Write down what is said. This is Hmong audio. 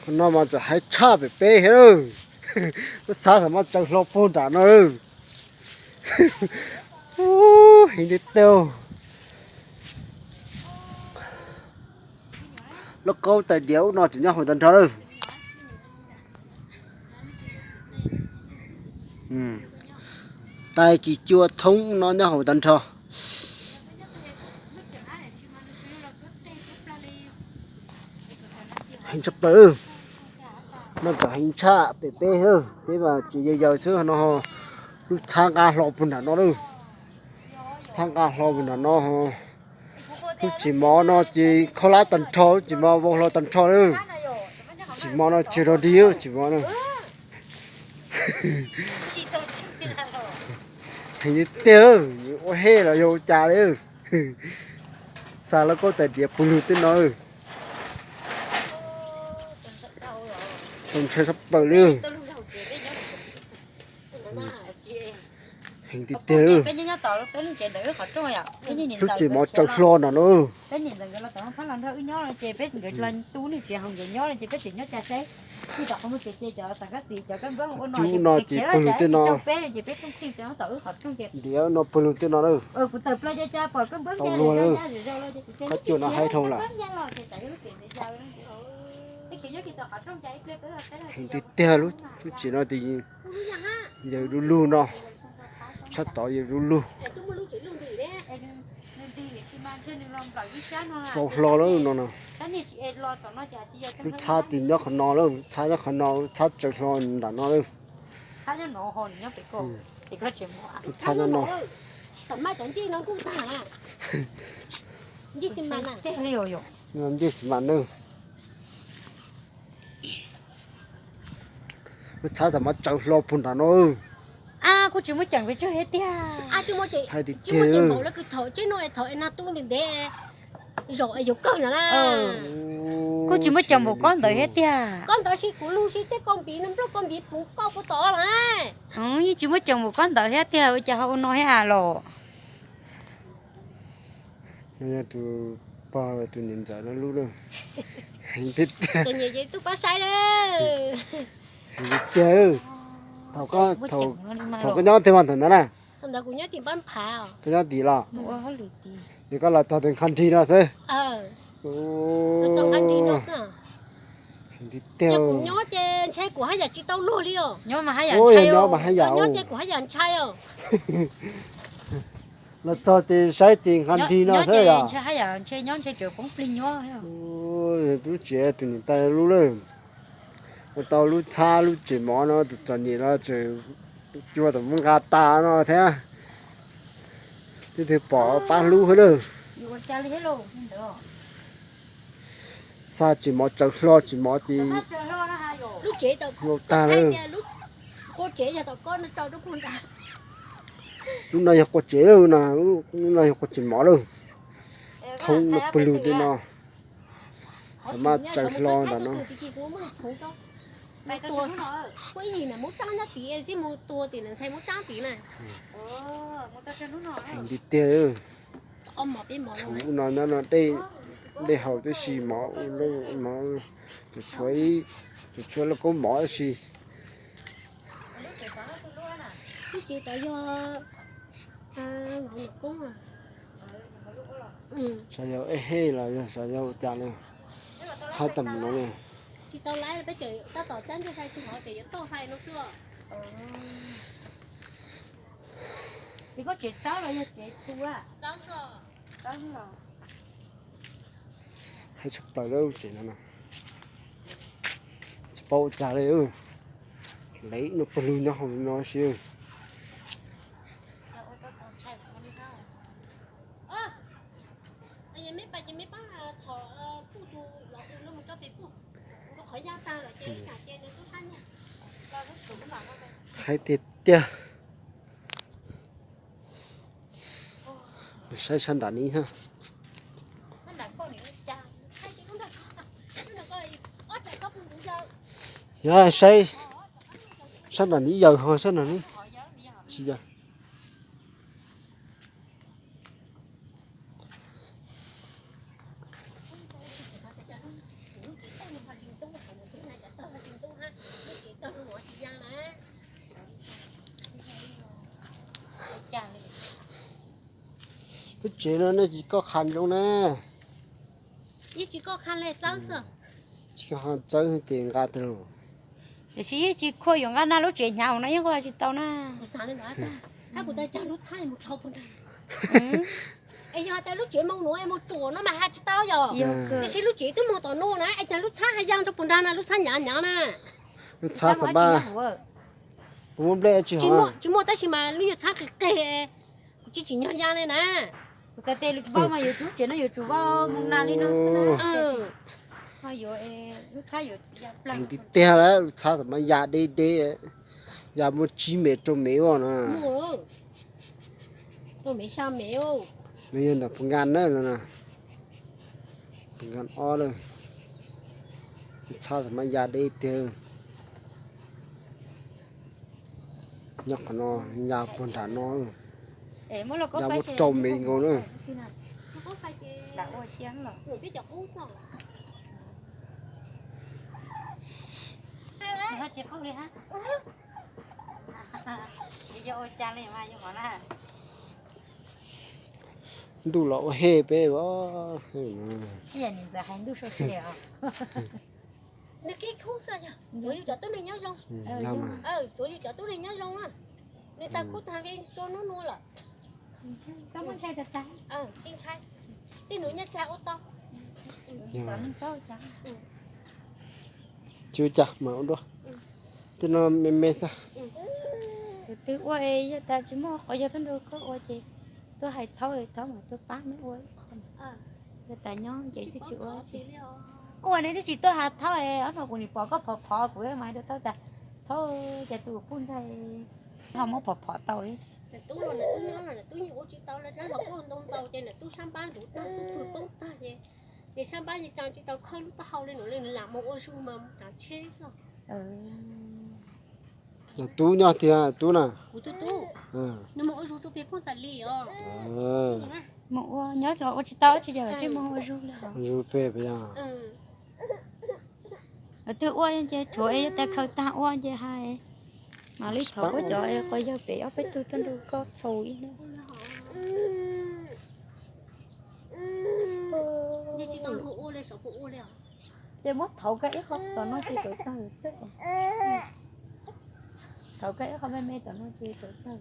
No mas tseem heev tshaj pem peb thiab. Lub txhab txawm mas tsaws hlo puag nram no. Heev tiag tiag. Lub kaub tais diav ub no tseem nyob hauv tag nrho lawm. Tais kis cua thoob no nyob hauv tag nrho. Heev tshaj plaws. No tseem heev tshaj pem peb, peb mas tseem yawg yawg xwb no. Lub txhab nqa hlo puag nram no lawm. Txhab nqa hlo puag nram no. Lub tsev mov no ces khaub hlab tag nrho, lub tsev mov vau hlo tag nrho lawm. Tsev mov no tsis rog dig, tsev mov no. Heev tiag tiag, ua hej los yog ua cas li. Xa lub kaub tais diav pw lug tej no. Txaus ntshai tshaj plaws li. Heev tiag tiag li. Lub tsev mov tsaws hlo nram no. Cub no ces pw lug tej no. Ntiav no pw lug tej no na. Tau luag lawm. Kab cua no haib dhau lawm. Heev tiag tiag, lub tsev no ces yawg du lug no. Tshaj tod yawg du lug. Vau hlo lawm no no. Lub txhab ces nyob qhov no lawm, txhab nyob qhov no, lub txhab tsaws hlo nram no lawm. Lub txhab nyob no. Ncej xis mas na. Lub txhab txawm mas tsaws hlo puag nram no. Kuj tsis muaj ceem pes tsawg thiab tiag. Hais tiag tiag. Kuj tsis muaj ceem npaum kob ntawd thiab tiag. Yeej tsis muaj ceem npaum kob ntawd thiab tiag, ua cas ho ua no thiab los? No yog tus pog tus niam ntxawm lub lub. Heev tiag tiag. Heev tiag tiag. Thaum koj nyob twg mas thaum ntawd na? Koj nyob tim los? Es koj los txog tus nqha nrig no xwb. Heev tiag tiag. Nyob mas haj yam ntshai, nyob mas haj yam. Los txog ces saib ces nqha nrig no xwb yom. Ntshe haj yam ntshe nyob ntshe tseem poob plig nyob. Lub tsev tus niam tais lub lawm. Ua tau lub txhab lub tsev mov no tus txom nyem no tseem cua tau muab nqa tas no thiab. Twb twb pom pab hlub xwb lawm. Xa tsev mov tsaws hlo tsev mov ces hlau tag lawm. Lub no yog qua tsev lawm na, lub no yog qua tsev mov lawm. Thoob no pw lug tej no. Txawm mas tsaws hlo ntawm no. Heev tiag tiag. Tshuav no nyob no dej haus tib si mov, mov, tshuav, tshuav lauj kaub mov tib si. Xyov yog ej hej los yog xyov yog ua cas li, hais tau mus no li. Heev tshaj plaws lub tsev no, tsis paub ua cas li. Lev no pawg lug nyob hauv no si. Heev tiag tiag. Saib sab nram ni thiab. Yog saib sab nram ni yawg ho sab nram ni tsis yog. Lub tsev no nej tsis koj qha zoo na. Yeej tsis koj qha li, txawb xwb. Tsis koj qha txawb ces nqa tag los. Tiam sis yeej tsis khuam yuav nqa nag lub tsev hnyav no yeej nqa tsis tau na. Kuv xav li ntawd, hab kuv tas cas lub txhab mus rho puag nrag. Es yog tas lub tsev mus nuav mus tsuam no mas has tsis tau yom. Tiam sis lub tsev twb mus tom no na, es cas lub txhab has yaa rua puag nrag na, lub txhab hnyav hnyav na. Lub txhab txhab npab, kuv muab nplej tsis hov. Tsis muaj tab sis mas lub nyuag txhab qis qig, kuv tsis tsim nyog yaa li na. Kuv xav tias lub tsev no yuav tsum ua mus nag li no xwb na. Tiag tiag lawm, lub txhab txhab npab ya deb deb, ya muaj tsib mev rau mev ua no. Nws yog ntawm puag nkaag na, puag nkaag ob lawm. Txhab txhab npab ya deb tiag. Nyob qhov no, ya puag nram no, ya muaj rau mev nkaus na. Ntuj los ua hej peb os. Nws kib khub xwb yog tsuav yus cov tub neeg nyob zoo. Tsuav yus cov tub neeg nyob zoo na. Nws tag khub tag nqi tso nub nua lawm. Tsis ntshai, tej nus nyaj txag ua tau. Tsis ua cas mas ua dua. Tej no me me xwb. Tus twg ua es yog tas tsis muaj qhov yog tuaj nrog koj ua ces tuaj hais Thaub, Thaub mas tuaj pab neb ua ib qho. Yog tas nyob nce xwb tsis ua. Ua neb twb tsis tuaj has Thaub, ob no kuv nim pom koj phov phov kuv mas hais rau Thaub tas, Thaub, cas tus puj ntxhais ho muab phov phov tau. Nws tub los nws tub nyob los nws tub yeej ua tsis tau li, nyob los kuj ntoo ntau ces nws tub sab npab ntsuv tag xub pwg poob tag ces nws sab npab yeej tsaa tsis tau khawb lub taub hau li no li, nws lam mus ua zug mas mus tsav tsheb xwb. Nws tub nyob tiag tub na. Kuv tus tub, nws mus ua zug rau pem Phooj Xaim Lis os. Mus ua nyob los ua tsis tau tsis yog tsis mus ua zug li. Zug pem pem yog. Twg ua ces tshuav es yog tas khaws tag ua ces hais. Mam li thov puab cov es qhov yawg pem ob peb tug tuaj nrog koj txhua ib hnub. Ces muab thauv kag ib qho tom no ces tawv tawg xwb. Thauv kag ib qho me me tom no ces tawv tawg.